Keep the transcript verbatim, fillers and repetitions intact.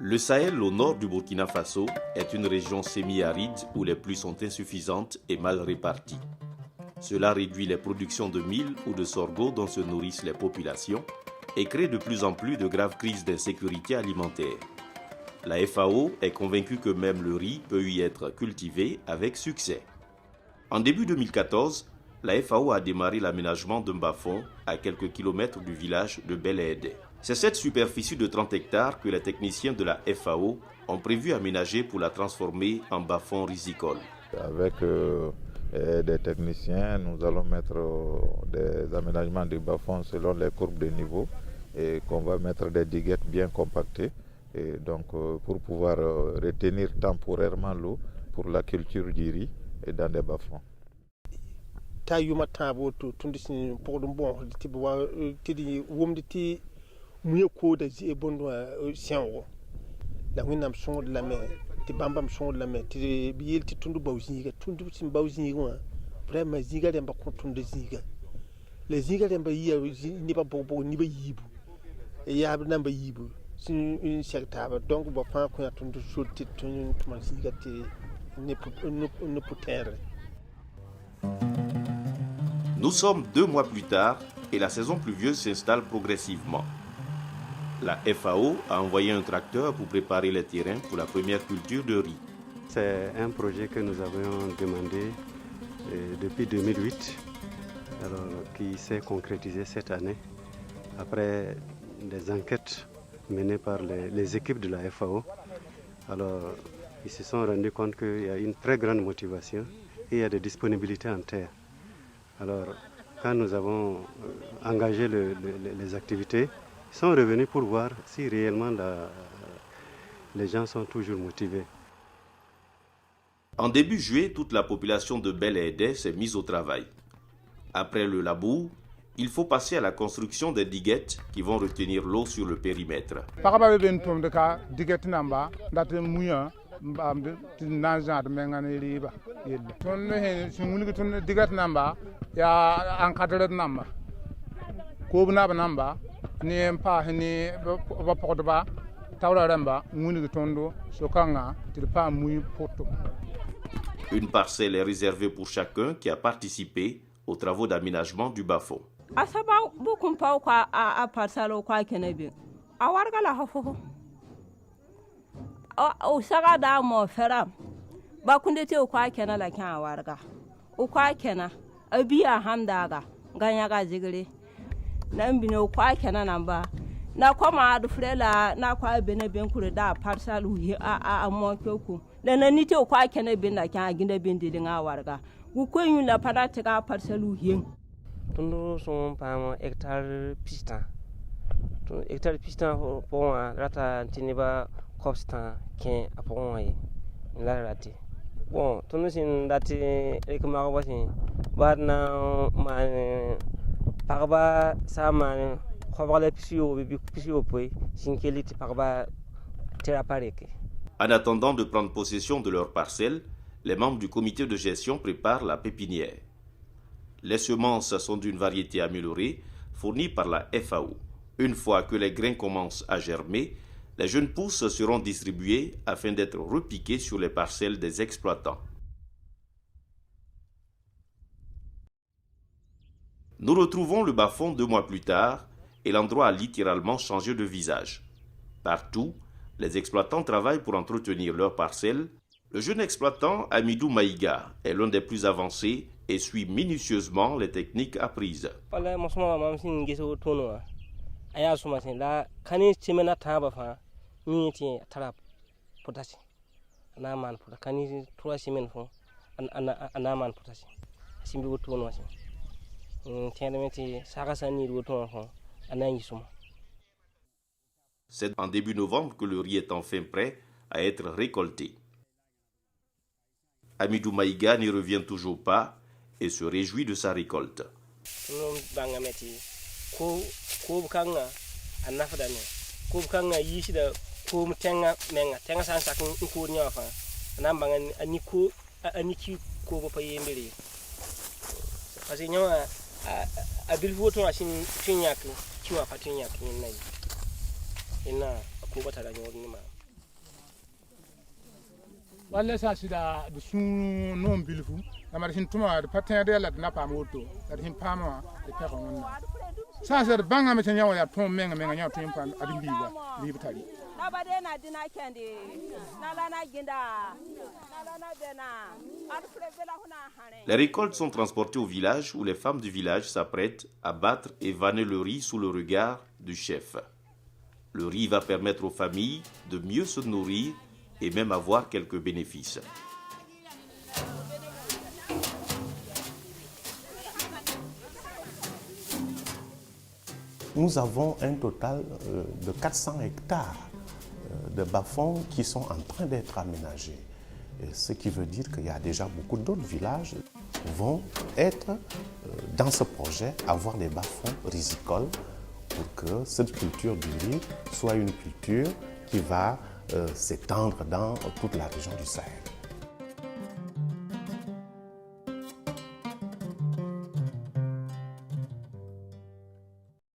Le Sahel, au nord du Burkina Faso, est une région semi-aride où les pluies sont insuffisantes et mal réparties. Cela réduit les productions de mil ou de sorgho dont se nourrissent les populations et crée de plus en plus de graves crises d'insécurité alimentaire. La F A O est convaincue que même le riz peut y être cultivé avec succès. En début deux mille quatorze, la F A O a démarré l'aménagement d'un bas-fond à quelques kilomètres du village de Bel Ede. C'est cette superficie de trente hectares que les techniciens de la F A O ont prévu aménager pour la transformer en bas-fond rizicole. Avec, euh, euh, des techniciens, nous allons mettre, euh, des aménagements de bas-fond selon les courbes de niveau et qu'on va mettre des diguettes bien compactées et donc, euh, pour pouvoir, euh, retenir temporairement l'eau pour la culture du riz et dans des bas-fonds. T'a yuma tãa bo tɩ tũnd sẽn pʋgd n bõosd tɩ b wa tɩ d wʋmd tɩ muyã koodã zɩ-, bõn wã, sẽn wʋ. La Wẽnnaam sõngd lame tɩ bãmb bãmb sõngd lame tɩ b yel tɩ tũnd bao zĩiga, tũnd sẽn bao zĩig wã, vrɛma zĩiga rẽmba kõ tũnd zĩiga. La zĩiga rẽmba yia zĩ-, neba bʋg-bʋg, neba yiibu. Yaa b namba yiibu sẽn sɛg taaba. Donc, ba fãa kõ yã tũnd sor tɩ tũnd tʋma zĩiga tɩ ne pu-, ne pu-, ne pʋ-tẽedre. Nous sommes deux mois plus tard et la saison pluvieuse s'installe progressivement. La F A O a envoyé un tracteur pour préparer les terrains pour la première culture de riz. C'est un projet que nous avions demandé, euh, depuis deux mille huit, alors qui s'est concrétisé cette année après des enquêtes menées par les, les équipes de la F A O. Alors, ils se sont rendus compte qu'il y a une très grande motivation et il y a des disponibilités en terre. Alors, quand nous avons, euh, engagé le, le, le, les activités, ils sont revenus pour voir si réellement la, les gens sont toujours motivés. En début juillet, toute la population de Bel Ede s'est mise au travail. Après le labour, il faut passer à la construction des diguettes qui vont retenir l'eau sur le périmètre. Pagba be ben tʋmd ka diguette namba, dat muyã, n baamd tɩ na n zãad mengã ne rɩɩba yelle. Tõnd sẽn wilg tõnd dɩgɛt namba, yaa encadrɛd namba, koob nab namba, ne n paas ne ba pʋgdba, taoora rãmba n wilg tõndo so-kãngã tɩ d paam muy pʋto. Une parcelle est réservée pour chacun qui a participé aux travaux d'aménagement du bas-fond. A soa ba bʋk n pa a, a parsal o koa kẽna bɩ, a warga la fo fo. O, o saga daa mõ fɛra, ba kũnde tɩ o koa kɛna la kẽ a warga. O koa kɛna, a bia sãn daaga, ga yãga zɩgre. Na n bĩne o koa kɛna namba. Na kɔma a dʋ fʋrɛ la, na koa bena ben kure daa parsal u ye a, a, a mõ kɛ ku. La na ni tɩ o koa kɛna ben la kẽ a gĩnda ben dele nga a warga. Gu koe yũn la pa na tɩga a parsal u ye. Tũndʋ sõm n paam hectare pistã. Tũ-, hectare pistã pʋgẽ wã rata tɩ neba kɔbstã kẽ a pʋgẽ wã ye. N la rate. Bon, tũndʋ sẽn dat tɩ rɩk magba sẽn, ba na n maan pagba sã n maan kɔbg la pis-yoog bɩ pis-yoog poe, sẽn kel tɩ pagba tɩ ra pa rɩke. En attendant de prendre possession de leur parcelle, les membres du comité de gestion préparent la pépinière. Les semences sont d'une variété améliorée, fournie par la F A O. Une fois que les grains commencent à germer, les jeunes pousses seront distribuées afin d'être repiquées sur les parcelles des exploitants. Nous retrouvons le bas-fond deux mois plus tard et l'endroit a littéralement changé de visage. Partout, les exploitants travaillent pour entretenir leurs parcelles. Le jeune exploitant Amidou Maïga est l'un des plus avancés et suit minutieusement les techniques apprises. Wala, mosma wa mam sẽn gese woto wã, a yaa sõma sẽn la ka ne semaine a tãabã fãa, yẽ tɩ a tara potasse. A na n maan potasse, ka ne trois semaines fõo, a, a, a na n maan potasse. A sẽn be woto wã sẽn, n tẽedme tɩ saga sã n niid woto wã fõo, a na n yɩ sõma. C'est en début novembre que le riz est enfin prêt à être récolté. Amidou Maïga n'y revient toujours pas et se réjouit de sa récolte. Tõnd bãngame tɩ ko-, koob kãngã a nafdame. Koob kãngã yiisda koom tẽngã menga. Tẽngã sã n sak n kood yẽ wã fãa, a na n bãng a ni ko-, a, a ni ki koob pa yembr ye. Parce que yẽ wã, a, a, a bilf woto wã sẽn tõe n yãk, ki wã pa tõe n yãk yẽnna ye. Yẽnna a kooba tara yõod ne maam. Wala sãn sɩda d sũ noom bilfu, la ma d sẽn tʋma d pa tẽegd yɛla d na paam woto, la d sẽn paam wã d pɛg wã wẽnna. Sãn sɩda d bãngame tɩ yã wã yaa tõog meng meng yã wã tõe n pa ad n biiga, biib tari. Na ba dee na dina kẽnde, na la na gĩnda, na la na bɛna, ad fre bela fʋ na hãre. Les récoltes sont transportées au village où les femmes du village s'apprêtent à battre et vanner le riz sous le regard du chef. Le riz va permettre aux familles de mieux se nourrir et même avoir quelques bénéfices. Nous avons un total, euh, de quatre cents hectares, euh, de bas-fonds qui sont en train d'être aménagés. Et ce qui veut dire qu'il y a déjà beaucoup d'autres villages vont être, euh, dans ce projet, avoir des bas-fonds rizicoles pour que cette culture du riz soit une culture qui va, euh, s'étendre dans toute la région du Sahel.